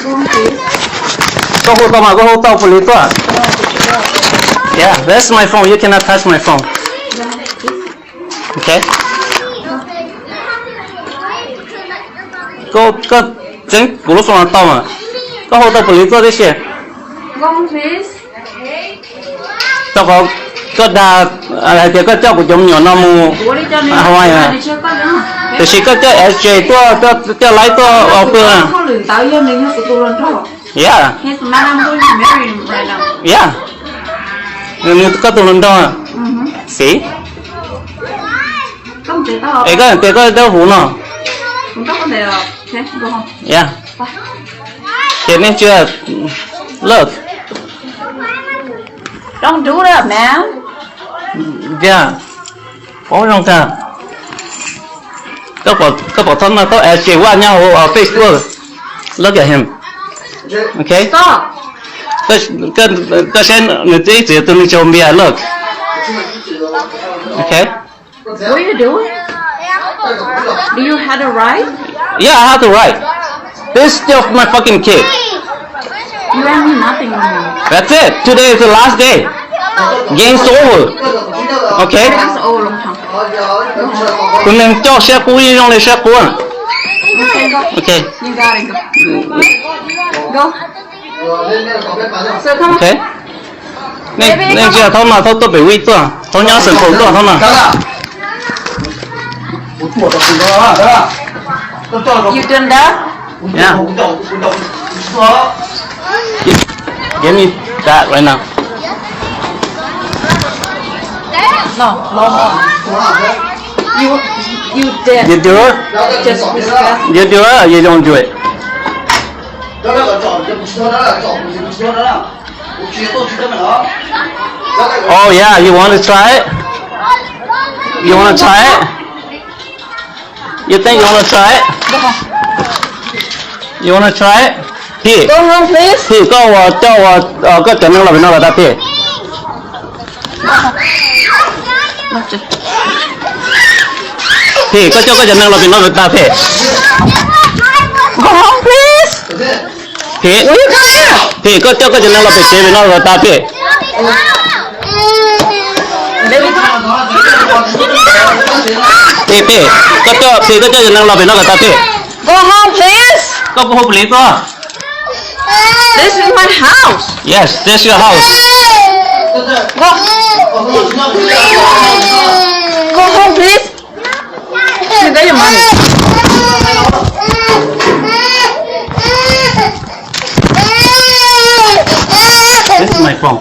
Koj hu tau mas, koj hu tau pus lis tuaj. Yeah, that's my phone. You cannot touch my phone. Okay. Koj, koj txeeb kuv lub xoo no tau mas. Koj hu tau pus lis tuaj tib si. Rau qhov koj dag hais tias koj coj kuv cov me nyuam no mus Hawaii na. Tiam sis koj coj S J tuaj, coj laib tuaj ua pw na. Yeah. Yeah. Nws koj tus hluas nraug. Xis. Es koj tias koj dawb huv no. Yeah. Ces nej tsis, look. Yeah. Paub zoo kawg. Koj pom thaub no thaub S J Watt nyob hauv Facebook. Look at him. Okay. Koj saib nws twb txiav tus nws tsis haus npias, look. Okay. What are you doing? Do you have the right? Yeah, I have the right. This is still my fucking kid. You owe me nothing anymore. That's it. Today is the last day. Game's over. Okay. That's all. Tus neeg coj siab qub yeej zoo li siab qub. Okay. You gotta go. Go. So come on. Okay. Nej, nej tsis yog thaub no, thaub tuaj pem wb tuaj, thaub nyob Saint Paul tuaj thaub no. You done that? Yeah. Give me that right now. No, no more. You, you dead. You do it? Just respect. You do it or you don't do it? Oh yeah, you want to try it? You want to try it? You think you want to try it? You want to try it? Phim. Go home, please. Phim, koj ua, coj ua, koj cov neeg los pem no kom tag phim. Phim, koj coj koj cov neeg los pem no kom tag phim. Go home, please. Phim. Will you come here? Phim, koj coj koj cov neeg los pem tsev pem no kom tag phim. Baby. Phim, Phim, koj coj, Phim, koj coj cov neeg los pem no kom tag phim. Go home, please. Koj puas hu plis tuaj? This is my house. Yes, this is your house. Go. Go home, please. You got your money. This is my phone.